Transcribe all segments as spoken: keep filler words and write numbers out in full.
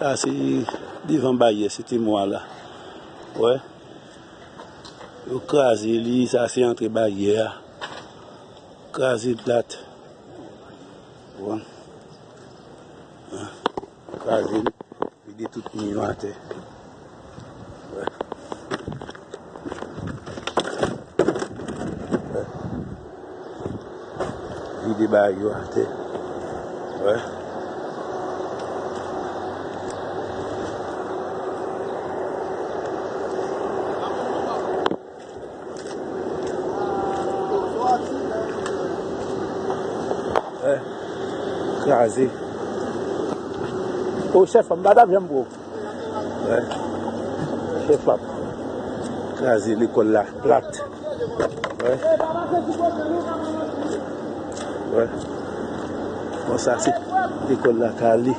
Sa se devan baryè Sete Mwa la. Wè. Yo kraze li, sa se antre baryè a. Kraze l plat. Bon. Kraze l. Vide tout mi yo atè. Wè. Vide bagay yo atè. Wè. Wè. Kraze. O chèf, m pa t ap janm pran w. Wè. Chèf la. Kraze lekòl la plat. Wè. Wè. Bon, sa se lekòl la kale.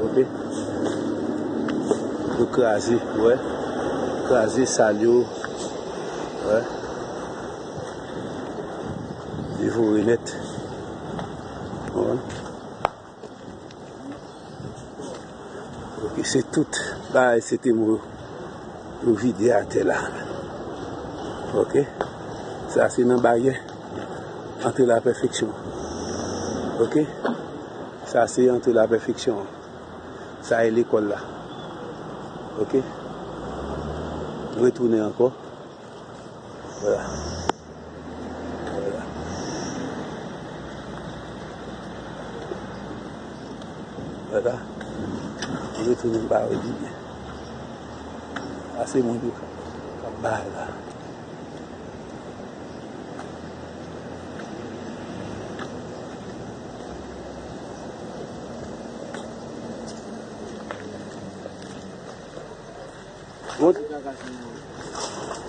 Ok. Yo kraze, wè. Kraze sal yo. Wè. Devore nèt. Wè. Ok, se tout bagay Sete Mwa yo vide atè la. Ok. Sa se nan baryè antre la pèfeksyon. Ok. Sa se antre la pèfeksyon. Sa e lekòl la. Ok. Retounen ankò. Vwala. Vwala. Vwala. Retounen ba yo di byen. Sa se moun yo k ap bay la. Bon.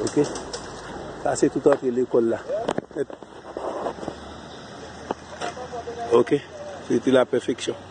Ok. Sa se tout antre lekòl la. Ok. Se te la pèfeksyon.